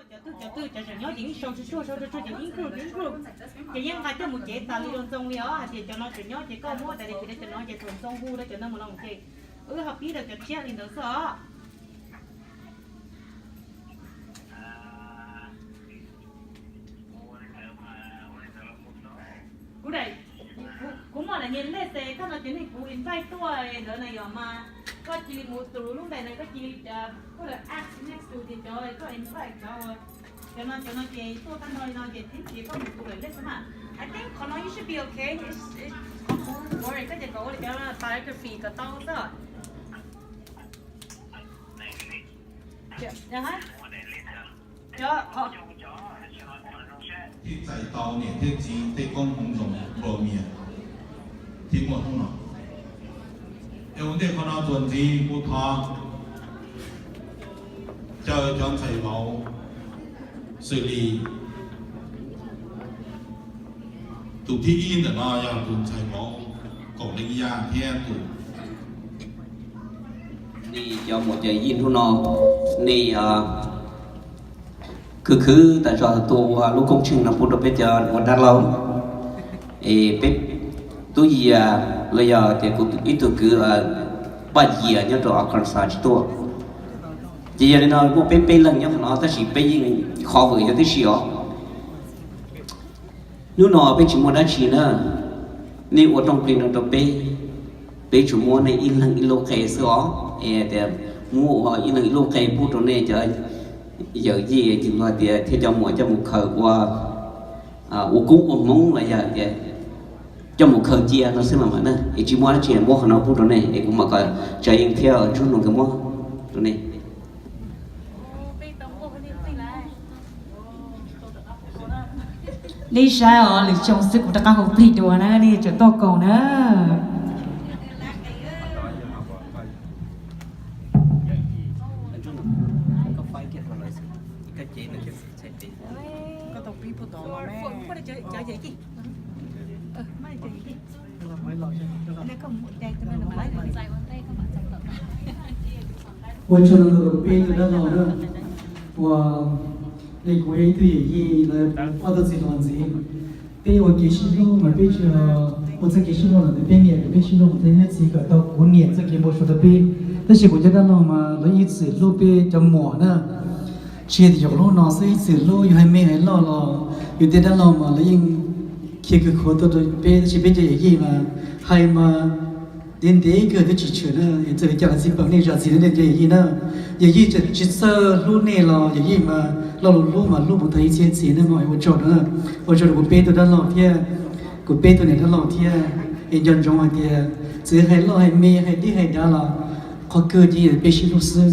Cov twg cov twg cov tseem nyob ces yeej sau tsuag tsuag sau tsuag tsuag ces yeej kub yeej kub, ces yeej nqa coj mus cev tas li los ntxoo li os. Hais tias cov no tseem nyob ces koj muab tas li ces cov no ces thaum ntxoo hu rau cov no mus los ces wb ho pib rau cov tshiab li ntawd xwb os. Kuv, kuv muaj daim niag lej ces koj no ces nej kuv invite tuaj ntawd na yog mas koj cia li mus through lub npe na koj cia li put a X next to ces cov koj invite cov, cov no cov no ces tuaj tag nrho li no ces twb ces koj mus through lawm lej xwb mas. I think qhov no you should be okay. Qhov kuv worry koj ces kom ua li cov biography kom tau xwb. Thiab txais tau niam thiab txiv tej koob hmoov zoo nplua mias thiab muaj hnub no. Es ua ntej qhov no txuas ntxiv kuv thov caw cov ntxhais vauv xws li tus thib ib ntawm no yog tus ntxhais vauv Kaum Leej Yaj thiab tus nej cov muam cov yij hnub no nej khwv khwv tas zog tuaj ua lub koob tsheej no pub rau peb cov ua dab laug. Es peb tub Yias los yog tias kuv ib tug kwv Paj Yias nyob rau Arkansas tsis tuaj. Ces yog li no muaj peb peb leeg nyob qhov no tab sis peb yeej qhov vwm yog tib si os. Hnub no peb tsis muaj dab tsi na, nej ua rooj plig no rau peb, peb tsuas muab nej ib leeg ib lub qe xwb os. Es tias muab ua ib leeg ib lub qe pub rau nej cov yawm yij ces luag tias thiab cov muam coj mus khaws ua, ua koob ua hmoov los yog tias coj mus khaws cia no xwb los mas na. Es tsis muaj dab tsi, muab qhov no pub rau nej es kuv mam kom Tsav Yeej thiab Ntsuab Nus nkawd muab rau nej. Nej saib os, lwm xyoo xwb kuv rov qab hu plig dua na, nej tseem tuaj koom na. Ua tsaug ntau rau peb tug dab laug na, uas nej kuv yog ib tug yawm yij lawv ob tug txiv hluas ntxiv. Peb ua kev sib hlub mas peb tsis ua txoj kev sib hlub los ntawm peb niam, peb sib hlub mus thaj nyob txiv kom tau kuv niam txoj kev npau suav rau peb. Tab sis kuv cov dab laug mas lawv ib txwm hlub peb cov muam na. Tsis yog tias yog hnub no xwb, ib txwm hlub, yus hais me hais loj los yus tej dab laug mas lawv yeej khiav kawg khuav tuaj rau peb, tab sis peb cov yawm yij mas hais mas ntev ntev kawg twb tsis tshwm na, es txawm li cas los tsis pom nej zam txim rau nej cov yawm yij na. Yawm yij tsis txawj hlub nej los yawm yij mas lo lus hlub mas hlub mus tag ib txhiab txhiab na mog. Ua tsaug na, ua tsaug rau kuv peb tug dab laug thiab, kuv peb tug niam dab laug thiab. Es nco ntsoov hais tias txawm hais loj hais me hais deb hais dav los qhov kawg ces peb sib hlub xwb.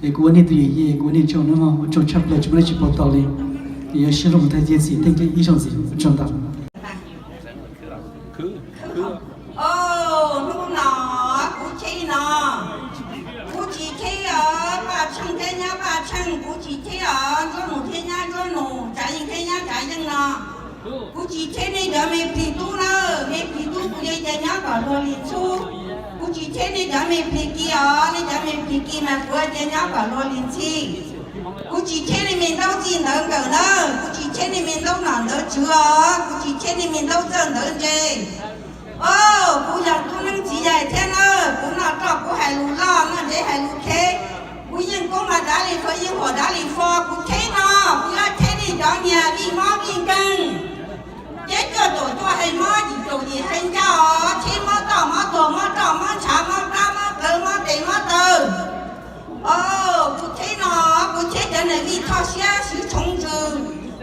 Es kuv ua nej tus yawm yij, kuv ua nej tsaug na mog, ua tsaug tshaj plaws tsis muaj dab tsi pauv tau li. Es yuav sib hlub mus tag ib txhiab txhiab, ua tsaug ntau. Hnub no kuv cheb no, kuv tsis cheb os Paj Tsheej thiab nyab Paj Tsheej, kuv tsis cheb os Ntsuab Nus thiab nyab Ntsuab Nus, Tsav Yeej thiab nyab Tsav Yeej no. Kuv tsis cheb nej cov me plig tub na, me plig tub kuv yeej cov nyab kom luag li txhub. Kuv tsis cheb nej cov me plig kis os, nej cov me plig kis mas kuv cov nyab kom luag li ntxhi. Kuv tsis cheb nej me ntaub txij ntawv nkawm na, kuv tsis cheb nej me ntaub nom ntawv tswv os, kuv tsis cheb nej me ntaub txawj ntawv ntse. Os, kuv yog tub neeb txiv yaig thiab na, kuv noj roj kuv hais lus loj, noj ntsev hais lus kheb. Kuv yeej koob mas dav li kho, yeej huam dav li fo, kuv cheb no, kuv yuav cheb nej cov niag vij mob vij nkeeg. Ceb cuaj caum cuaj hais mob, yim caum yim hais ncauj, cheb mob toj mob tuag mob roj mob ntshav mob plab mob plawv mob tes mob taw. Os, kuv cheb no, kuv cheb cov niag vij thoj siab swv tshoov ntsws,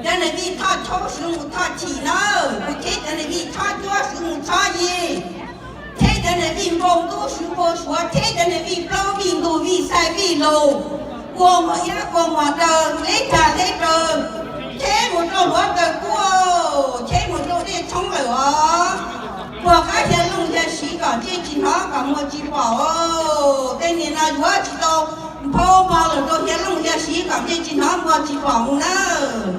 cov niag vij thoj chaub swv mus thoj chim na, kuv cheb cov niag vij tshob cuab swv mus tshob yig, cheb cov niag vij npau ntub swv npau suav, cheb cov niag vij plaub vij ntug vij xais vij lus, kua muag iab kua muag daw, hleb cag hleb raws, cheb mus rau hluav taws kuaj, cheb mus rau dej tshoob lawm os. Puag qab xya looj xya siv kom ntsej tsis hnov kom muag tsis pom os. Tej niag no yuav tsis tau nphau npo lawm rau xya looj xya siv kom ntsej tsis hnov muag tsis pom mus nawb.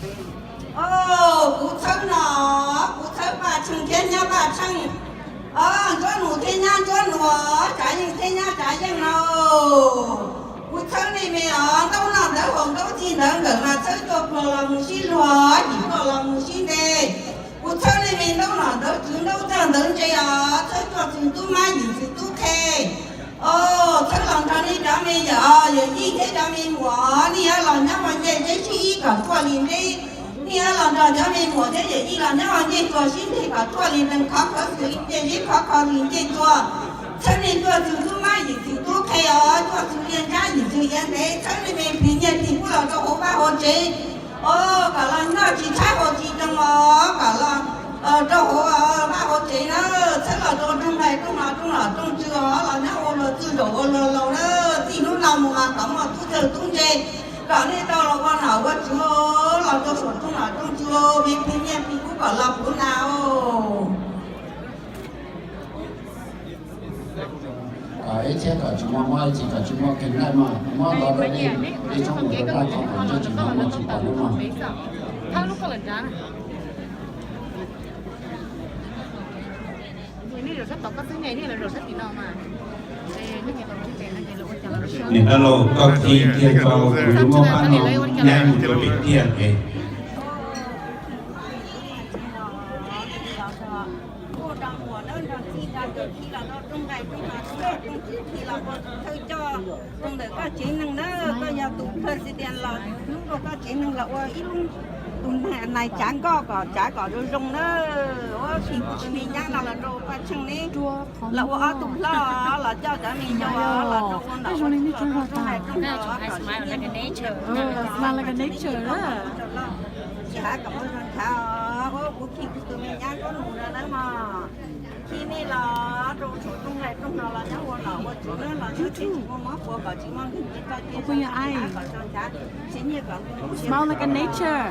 Au, kuv txhawb no, kuv txhawb Paj Tsheej thiab nyab Paj Tsheej, o, Ntsuab Nus thiab nyab Ntsuab Nus, Tsav Yeej thiab nyab Tsav Yeej no. Kuv txhawb nej me os, ntaub noj ntawv haus ntaub txig ntawv nkawm mas txhawb coj pluag los mus sib luag, yim coj los mus sib nte. Kuv txhawb nej me ntaub nom ntawv tswv ntaub txag ntawv ntse os, txhawb coj txwg tub mab yim txwg tub qhe. O, txhawb los nrog nej cov me yawm, yawm yij thiab cov me muam, nej yuav los nyob ua ncej zeb sib ib kom tuaj li nplib. Nej yuav los nrog cov me muam thiab yawm yij los nyob ua ncej tuag sib nte kom tuaj li nees khov khov xwm li ncej zeb khov kho li ncej tuag. Txhawb nej coj txwg tub mab yim txwg tub qhe os, coj txwg liaj nrab yim txwg iav ntev, txhawb nej me plig nyiaj plig kub los rau hauv vaj hauv tsev. O, kom los noj tsis tshaib hau tsis zoo os, kom los rau hauv vaj hauv tsev na, txhawb los rau rooj nqaij rooj no rooj nom rooj tswv os, los nyob ua luag txwj zaum ua luag laus na, txij hnub no mus mas kom muaj tub txawj tub ntse, kom nej tau los ua nom ua tswv los rau saum rooj nom rooj tswv, me plig nyiaj plig kub kom los puv na. Ib txhiab kom tsis muaj mob, ib txhis kom tsis muaj kev nqaij mog, mob los rau nej, nej tsob mus rau dab qhov kom ntsej tsis hnov muaj tsis pom lub mog. Niam dab laug, koj khi kiag tso kuv yuav muab pab no nyab mus rau pem tiag es. Kuj rau muam na, nrog txij nrog nkawm khi los rau rooj nqaij rooj no rooj nqaij rooj tswv khi los ua tus thawj coj rau ntawm koj tsev neeg na, koj yog tus president los hlub rau koj tsev neeg los ua ib lub tus nais tsav nkoj kom tsav kom zoo zoo na. Ua tsis kuv tus me nyab no los rau Paj Tsheej ne, los ua ob tug hlob los coj cov me nyuam los rau ua ntaub ua tswv los rau rooj nqaij rooj no kom sib nyiam tus no sib nyiam tus no sib nyiam tus no rau loj. Tsis hais kom muaj zoo thav os, kuv khi kuv tus me nyab Ntsuab Nus no nawb mog. Khi nej los rau saum rooj nqaij rooj no los nyob ua nom ua tswv nawb, los nyob tsis muaj mob puas kom tsis muaj nkeeg tsis txoj cia kom zoo thav kom zoo thav, sib nyiam kom Smell like a nature.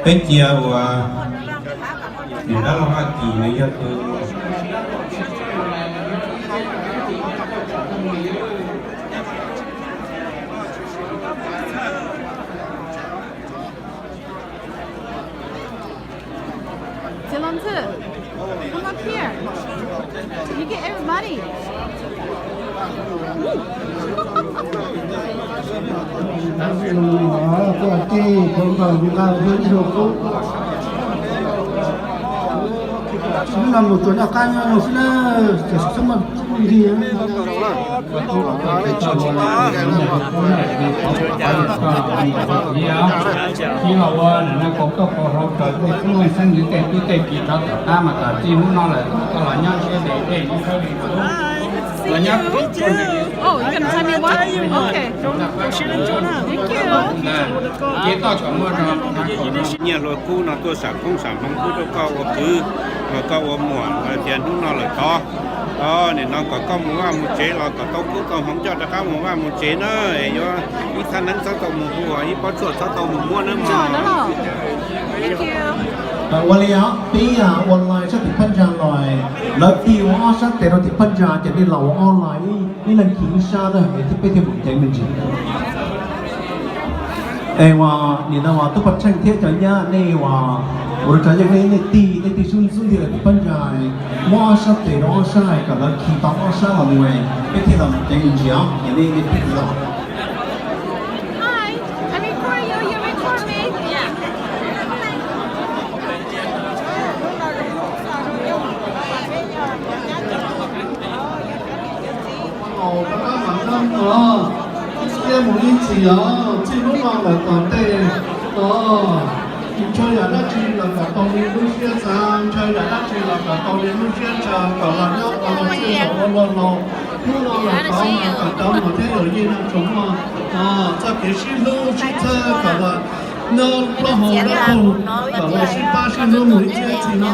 Peb cia uas niam dab laug Vaj Kim nws yog tus Txia Loo Ntxwj, come up here. You get everybody. Tuaj ces thaum nkaus nws nqa ib hluas qub. Hnub no mus tsuas noj qab nyob zoo xwb na, ces xub muaj nqi. Tsis los ua na, kaus koj kaus hlau raws tej tub xeeb ntxwv tej tub tej ki rov tom qab mas kom txij hnub no lawm koj los nyob siab ntev tej hnub khaub li los nyob. Oh, you gonna tell me what? Okay. Thank you. Ces toj kom muaj zog. Nyiaj hlua kub no tuaj sam koob sam hmoov pub rau koj ua kwv, los koj ua muam, los tias hnub no lawm tod. Nim no kom koj mus vaj mus tsev los kom tau kub tau hmoov coj rov qab mus vaj mus tsev na, es yuav ib thaj neeb txhob tau mus hu, ib pob tsuas txhob tau mus muab nawb mog. Ua li os, peb ua line sab tim phab ntsa los, lawv tig ua ob sab tes rau tim phab ntsa ces nej los ua ob line, ib leeg khi ib sab na, es thiab peb thiaj mus ceev me ntsis. Es uas nim no uas Tub Paj Tsheej thiab cov nyab nej uas ua rau cov yeej nej, nej tig, nej tig xub xub ntiag lawm tim phab ntsa, muab ob sab tes rau ob sab kom lawv khi tau ob sab los mus, peb thiaj los mus ceev me ntsis os, es nej, nej tig los. Hi, I record you, you record me. Rov qab mam noj no, ib siab mus ib txhis os, txij hnub no lawm tom ntej os, ntshaw yam dab tsi los kom tau li lub siab xav, ntshaw yam dab tsi los kom tau li lub siab ntshaw, kom los nyob ua luag txwj zaum ua luag laus. Hnub no lawm tod mas kom cov muam thiab yawm yij no tsuas muaj txoj kev sib hlub sib txhawb, kom los nyob plaub hau dawb paug, kom los sib pab sib hlub mus ib siab ib txhis no.